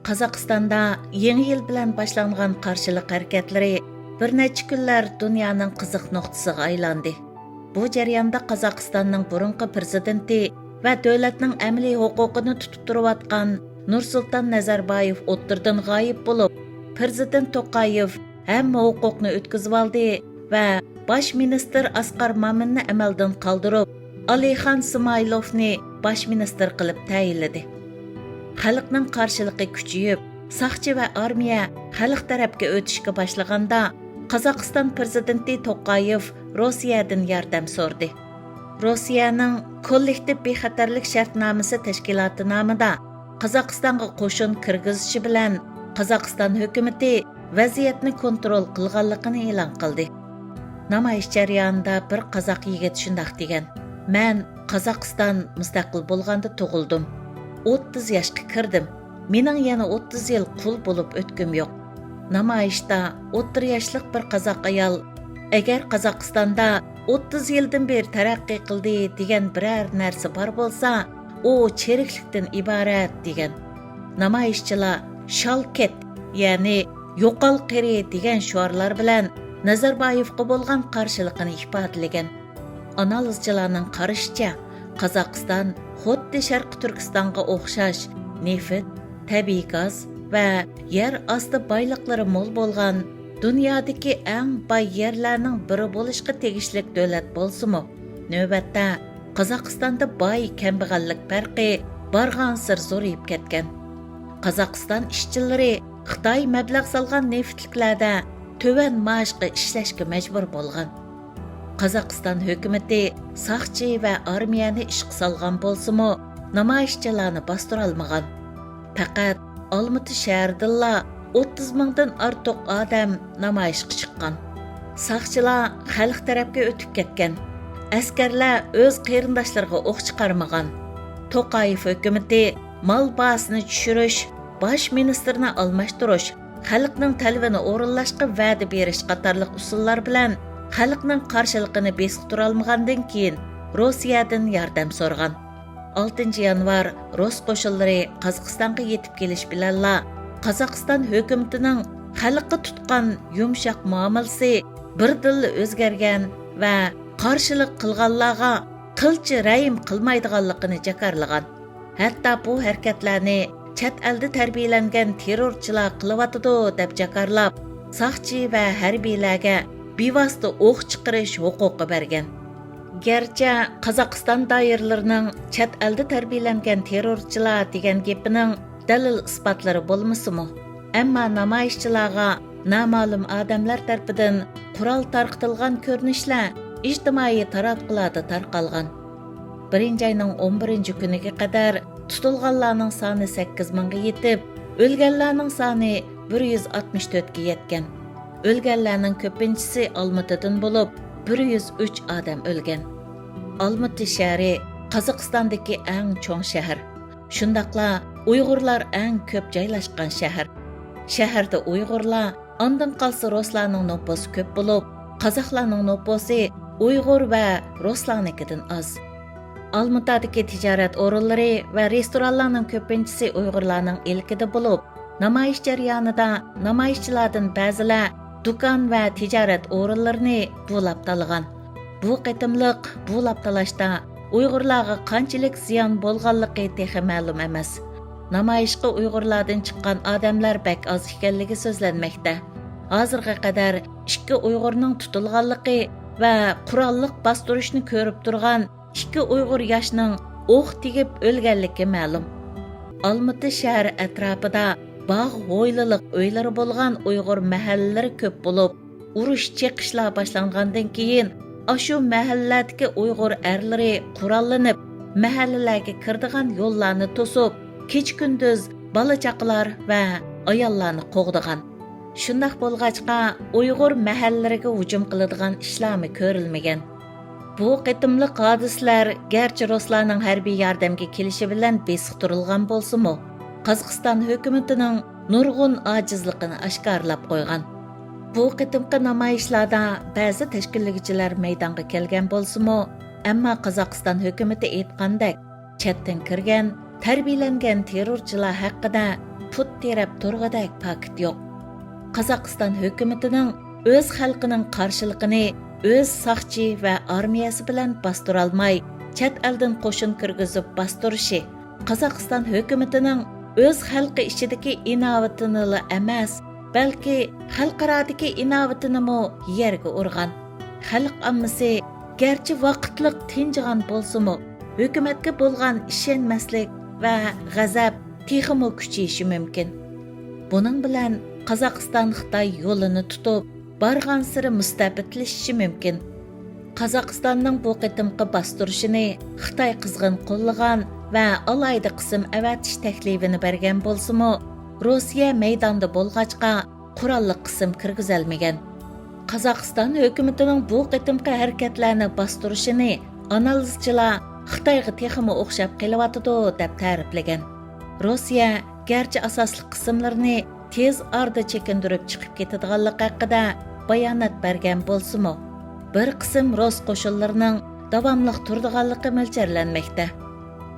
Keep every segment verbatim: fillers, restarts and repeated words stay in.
قازاقىستاندا يېڭى يىل بىلەن باشلانغان قارشىلىق ھەرىكەتلىرى بىر نەچچە كۈنلەر دۇنيانىڭ قىزىق نۇقتىسىغا ئايلاندى. بۇ جەرياندا قازاقىستاننىڭ بۇرۇنقى پىرېزىدېنتى ۋە دۆلەتنىڭ ئەمەلىي ھوقۇقىنى تۇتۇپ تۇرۇۋاتقان نۇرسۇلتان نەزەربايېۋ ئوتتۇرىدىن غايىب بولۇپ، پىرېزىدېنت توقايېۋ ھەممە ھوقۇقنى ئۆتكۈزۈۋالدى ۋە باش مىنىستىر ئاسقار مامىننى ئەمەلدىن قالدۇرۇپ، ئالىخان سىمايلوفنى باش مىنىستىر قىلىپ تەيىنلىدى. خەلقنىڭ قارشىلىقى كۈچىيىپ، ساقچى ۋە ئارمىيە خەلق تەرەپكە ئۆتۈشكە باشلىغاندا، قازاقىستان پىرېزىدېنتى توقايېۋ روسىيەدىن ياردەم سورىدى. روسىيەنىڭ كوللېكتىپ بىخەتەرلىك شەرتنامىسى تەشكىلاتى نامىدا قازاقىستانغا قوشۇن كىرگۈزۈشى بىلەن، قازاقىستان ھۆكۈمىتى ۋەزىيەتنى كونترول قىلغانلىقىنى ئېلان قىلدى. نامايىش جەريانىدا بىر قازاق يىگىت شۇنداق دېگەن: «مەن قازاقىستان مۇستەقىل بولغاندا تۇغۇلدۇم. ئوتتۇز ياشقا كىردىم. مېنىڭ يەنە ئوتتۇز يىل قۇل بولۇپ ئۆتكۈم يوق.» نامايىشتا ئوتتۇرا ياشلىق بىر قازاق ئايال: «ئەگەر قازاقىستاندا ئوتتۇز يىلدىن بېرى تەرەققىي قىلدى دېگەن بىرەر نەرسە بار بولسا، ئۇ چىرىكلىكتىن ئىبارەت» دېگەن. نامايىشچىلار «شال كەت، يەنى يوقال قېرى» دېگەن شوئارلار بىلەن نەزەربايېۋقا بولغان قارشىلىقىنى ئىپادىلىگەن. ئانالىزچىلارنىڭ قارىشىچە، قازاقىستان خۇددى شەرقىي تۈركىستانغا ئوخشاش نېفىت، تەبىئىي گاز ۋە يەر ئاستى بايلىقلىرى مول بولغان، دۇنيادىكى ئەڭ باي يەرلەرنىڭ بىرى بولۇشقا تېگىشلىك دۆلەت بولسىمۇ، نۆۋەتتە قازاقىستاندا باي كەمبەغەللىك پەرقى بارغانسېرى زورىيىپ كەتكەن. قازاقىستان ئىشچىلىرى خىتاي مەبلەغ سالغان نېفىتلىكلەردە تۆۋەن مائاشقا ئىشلەشكە مەجبۇر بولغان. قازاقىستان ھۆكۈمىتى ساقچى ۋە ئارمىيەنى ئىشقا سالغان بولسىمۇ، نامايىشچىلارنى باستۇرالمىغان. پەقەت ئالمۇتى شەھىرىدىنلا ئوتتۇز مىڭدىن ئارتۇق ئادەم نامايىشقا چىققان. ساقچىلار خەلق تەرەپكە ئۆتۈپ كەتكەن. ئەسكەرلەر ئۆز قېرىنداشلىرىغا ئوق چىقارمىغان. توقايېف ھۆكۈمىتى مال باھاسىنى چۈشۈرۈش، باش مىنىستىرنى ئالماشتۇرۇش، خەلقنىڭ تەلىپىنى ئورۇنلاشقا ۋەدە بېرىش قاتارلىق ئۇسۇللار بىلەن خەلقنىڭ قارشىلىقىنى بېسىپ تۇرالمىغاندىن كېيىن، روسىيەدىن ياردەم سورىغان. ئالتىنچى يانۋار رۇس قوشۇنلىرى قازاقىستانغا يېتىپ كېلىش بىلەنلا، قازاقىستان ھۆكۈمىتىنىڭ خەلققە تۇتقان يۇمشاق مۇئامىلىسى بىردىنلا ئۆزگەرگەن ۋە قارشىلىق قىلغانلارغا قىلچە رەھىم قىلمايدىغانلىقىنى جاكارلىغان. ھەتتا بۇ ھەرىكەتلەرنى چەت ئەلدە تەربىيەلەنگەن تېررورچىلار قىلىۋاتىدۇ، دەپ جاكارلاپ، ساقچى ۋە ھەربىيلەرگە بىۋاسىتە ئوق چىقىرىش ھوقۇقى بەرگەن. گەرچە قازاقىستان دائىرىلىرىنىڭ چەت ئەلدە تەربىيەلەنگەن تېررورچىلار دېگەن گېپىنىڭ دەلىل-ئىسپاتلىرى بولمىسىمۇ، ئەمما نامايىشچىلارغا نامەلۇم ئادەملەر تەرىپىدىن قورال تارقىتىلغان كۆرۈنۈشلەر ئىجتىمائىي تاراتقۇلاردا تارقالغان. بىرىنچى ئاينىڭ ئون بىرىنچى كۈنىگە قەدەر تۇتۇلغانلارنىڭ سانى سەككىز مىڭغا يېتىپ، ئۆلگەنلەرنىڭ سانى بىر يۈز ئاتمىش تۆتكە يەتكەن. ئۆلگەنلەرنىڭ كۆپىنچىسى ئالمۇتىدىن بولۇپ، بىر يۈز ئۈچ ئادەم ئۆلگەن. ئالمۇتى شەھىرى قازاقىستاندىكى ئەڭ چوڭ شەھەر. شۇنداقلا ئۇيغۇرلار ئەڭ كۆپ جايلاشقان شەھەر. شەھەردە ئۇيغۇرلار ئاندىن قالسا رۇسلارنىڭ نوپۇسى كۆپ بولۇپ، قازاقلارنىڭ نوپۇسى ئۇيغۇر ۋە رۇسلارنىڭكىدىن ئاز. ئالمۇتادىكى تىجارەت ئورۇنلىرى ۋە رېستورانلارنىڭ كۆپىنچىسى ئۇيغۇرلارنىڭ ئىلكىدە بولۇپ، نامايىش جەريانىدا نامايىشچىلاردىن بەزىلەر دۇكان ۋە تىجارەت ئورۇنلىرىنى بۇلاپ تالىغان. بۇ قېتىملىق بۇلاپ تالاشتا ئۇيغۇرلارغا قانچىلىك زىيان بولغانلىقى تېخى مەلۇم ئەمەس. نامايىشقا ئۇيغۇرلاردىن چىققان ئادەملەر بەك ئاز ئىكەنلىكى سۆزلەنمەكتە. ھازىرغا قەدەر ئىككى ئۇيغۇرنىڭ تۇتۇلغانلىقى ۋە قوراللىق باستۇرۇشنى كۆرۈپ تۇرغان ئىككى ئۇيغۇر ياشنىڭ ئوق تېگىپ ئۆلگەنلىكى مەلۇم. ئالمۇتى شەھىرى ئەتراپىدا باغ ھويلىلىق ئۆيلىرى بولغان ئۇيغۇر مەھەللىلىرى كۆپ بولۇپ، ئۇرۇش چېقىشلار باشلانغاندىن كېيىن، ئاشۇ مەھەللىلەردىكى ئۇيغۇر ئەرلىرى قوراللىنىپ، مەھەللىلەرگە كىرىدىغان يوللارنى توسۇپ، كېچە-كۈندۈز بالا-چاقىلار ۋە ئاياللارنى قوغدىغان. شۇنداق بولغاچقا، ئۇيغۇر مەھەللىلىرىگە ھۇجۇم قىلىدىغان ئىشلارمۇ كۆرۈلمىگەن. بۇ قېتىملىق ھادىسىلەر گەرچە رۇسلارنىڭ ھەربىي ياردەمگە كېلىشى بىلەن بېسىقتۇرۇلغان بولسىمۇ، قازاقىستان ھۆكۈمىتىنىڭ نۇرغۇن ئاجىزلىقىنى ئاشكارىلاپ قويغان. بۇ قېتىمقى نامايىشلاردا بەزى تەشكىللىگۈچىلەر مەيدانغا كەلگەن بولسىمۇ، ئەمما قازاقىستان ھۆكۈمىتى ئېيتقاندەك، چەتتىن كىرگەن، تەربىيەلەنگەن تېررورچىلار ھەققىدە پۇت تىرەپ تۇرغۇدەك پاكىت يوق. قازاقىستان ھۆكۈمىتىنىڭ ئۆز خەلقىنىڭ قارشىلىقىنى ئۆز ساقچى ۋە ئارمىيەسى بىلەن باستۇرالماي، چەت ئەلدىن قوشۇن كىرگۈزۈپ باستۇرۇشى، قازاقىستان ھۆكۈمىتىنىڭ ئۆز خەلقى ئىچىدىكى ئىناۋىتىنىلا ئەمەس، بەلكى خەلقئارادىكى ئىناۋىتىنىمۇ يەرگە ئۇرغان. خەلق ئاممىسى گەرچە ۋاقىتلىق تىنجىغان بولسىمۇ، ھۆكۈمەتكە بولغان ئىشەنمەسلىك ۋە غەزەپ تېخىمۇ كۈچىيىشى مۇمكىن. بۇنىڭ بىلەن قازاقىستان-خىتاي يولىنى تۇتۇپ، بارغانسېرى مۇستەبىتلىشىشى مۇمكىن. قازاقىستاننىڭ بۇ قېتىمقى باستۇرۇشىنى خىتاي قىزغىن قوللىغان ۋە ئالاھىدە قىسىم ئەۋەتىش تەكلىپىنى بەرگەن بولسىمۇ، روسىيە مەيداندا بولغاچقا، قوراللىق قىسىم كىرگۈزەلمىگەن. قازاقىستان ھۆكۈمىتىنىڭ بۇ قېتىمقى ھەرىكەتلەرنى باستۇرۇشىنى ئانالىزچىلار خىتايغا تېخىمۇ ئوخشاپ قېلىۋاتىدۇ، دەپ تەرىپلىگەن. روسىيە گەرچە ئاساسلىق قىسىملىرىنى تېز ئارىدا چېكىندۈرۈپ چىقىپ كېتىدىغانلىقى ھەققىدە بايانات بەرگەن بولسىمۇ، بىر قىسىم رۇس قوشۇنلىرىنىڭ داۋاملىق تۇرىدىغانلىقى مۆلچەرلەنمەكتە.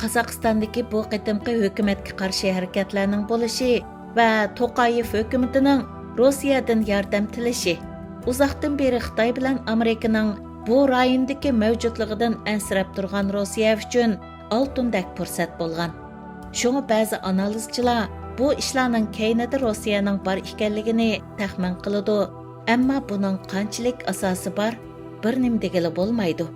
قازاقىستاندىكى بۇ قېتىمقى ھۆكۈمەتكە قارشى ھەرىكەتلەرنىڭ بولۇشى ۋە توقايېف ھۆكۈمىتىنىڭ روسىيەدىن ياردەم تىلىشى، ئۇزاقتىن بېرى خىتاي بىلەن ئامېرىكىنىڭ بۇ رايوندىكى مەۋجۇتلۇقىدىن ئەنسىرەپ تۇرغان روسىيە ئۈچۈن ئالتۇندەك پۇرسەت بولغان. شۇڭا بەزى ئانالىزچىلار بۇ ئىشلارنىڭ كەينىدە روسىيەنىڭ بار ئىكەنلىكىنى تەخمىن قىلىدۇ، ئەمما بۇنىڭ قانچىلىك ئاساسى بار، بىر نېمە دېگىلى بولمايدۇ.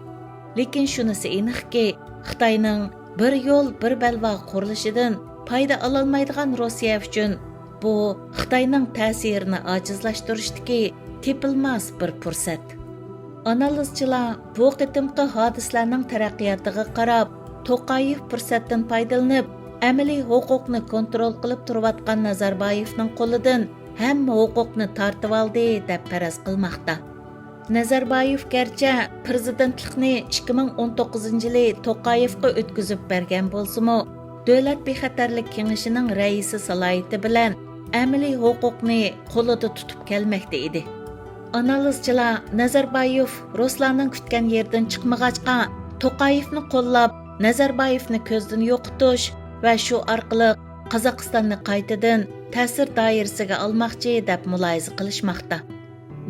لېكىن شۇنىسى ئېنىقكى، خىتاينىڭ بىر يول، بىر بەلباغ قۇرۇلۇشىدىن پايدا ئالالمايدىغان روسىيە ئۈچۈن بۇ خىتاينىڭ تەسىرىنى ئاجىزلاشتۇرۇشتىكى تېپىلماس بىر پۇرسەت. ئانالىزچىلار بۇ قېتىمقى ھادىسىلەرنىڭ تەرەققىياتىغا قاراپ، توقايېف پۇرسەتتىن پايدىلىنىپ، ئەمەلىي ھوقۇقنى كونترول قىلىپ تۇرۇۋاتقان نازاربايېۋنىڭ قولىدىن ھەممە ھوقۇقنى تارتىۋالدى، دەپ پەرەز قىلماقتا. نەزەربايېۋ گەرچە پىرېزىدېنتلىقنى ئىككى مىڭ ئون توققۇزىنچى يىلى توقايېۋقا ئۆتكۈزۈپ بەرگەن بولسىمۇ، دۆلەت بىخەتەرلىك كېڭىشىنىڭ رەئىسى سالاھىيىتى بىلەن ئەمەلىي ھوقۇقنى قولىدا تۇتۇپ كەلمەكتە ئىدى. ئانالىزچىلار نەزەربايېۋ رۇسلارنىڭ كۈتكەن يېرىدىن چىقمىغاچقا، توقايېۋنى قوللاپ، نەزەربايېۋنى كۆزدىن يوقىتىش ۋە شۇ ئارقىلىق قازاقىستاننى قايتىدىن تەسىر دائىرىسىگە ئالماقچى، دەپ مۇلاھىزە قىلىشماقتا.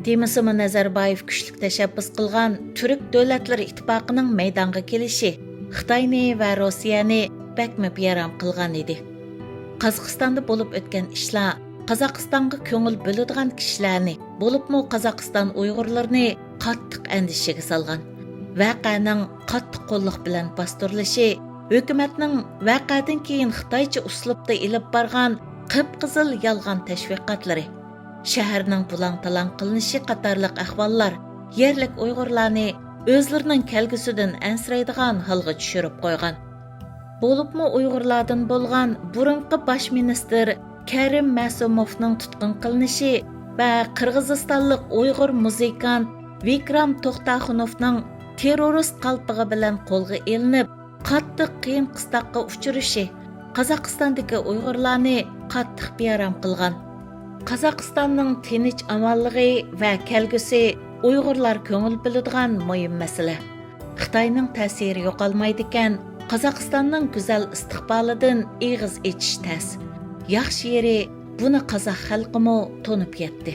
دېمىسىمۇ، نەزەربايېۋ كۈچلۈك تەشەببۇس قىلغان تۈرك دۆلەتلىرى ئىتتىپاقىنىڭ مەيدانغا كېلىشى خىتاينى ۋە روسىيەنى بەكمۇ بىئارام قىلغان ئىدى. قازاقىستاندا بولۇپ ئۆتكەن ئىشلار قازاقىستانغا كۆڭۈل بۆلىدىغان كىشىلەرنى، بولۇپمۇ قازاقىستان ئۇيغۇرلىرىنى قاتتىق ئەندىشىگە سالغان. ۋەقەنىڭ قاتتىق قوللۇق بىلەن باستۇرۇلۇشى، ھۆكۈمەتنىڭ ۋەقەدىن كېيىن خىتايچە ئۇسلۇبتا ئېلىپ بارغان قىپقىزىل يالغان تەشۋىقاتلىرى، شەھەرنىڭ بۇلاڭ-تالاڭ قىلىنىشى قاتارلىق ئەھۋاللار يەرلىك ئۇيغۇرلارنى ئۆزلىرىنىڭ كەلگۈسىدىن ئەنسىرەيدىغان ھالغا چۈشۈرۈپ قويغان. بولۇپمۇ ئۇيغۇرلاردىن بولغان بۇرۇنقى باش مىنىستىر كەرىم مەسۇموفنىڭ تۇتقۇن قىلىنىشى ۋە قىرغىزىستانلىق ئۇيغۇر مۇزىكانت ۋىكرام توختاخۇنوفنىڭ تېررورىست قالپىقى بىلەن قولغا ئېلىنىپ، قاتتىق قىيىن-قىستاققا ئۇچرىشى قازاقىستاندىكى ئۇيغۇرلارنى قاتتىق بىئارام قىلغان. قازاقىستاننىڭ تىنچ-ئامانلىقى ۋە كەلگۈسى ئۇيغۇرلار كۆڭۈل بۆلىدىغان مۇھىم مەسىلە. خىتاينىڭ تەسىرى يوقالمايدىكەن، قازاقىستاننىڭ گۈزەل ئىستىقبالىدىن ئېغىز ئېچىش تەس. ياخشى يېرى، بۇنى قازاق خەلقىمۇ تونۇپ يەتتى.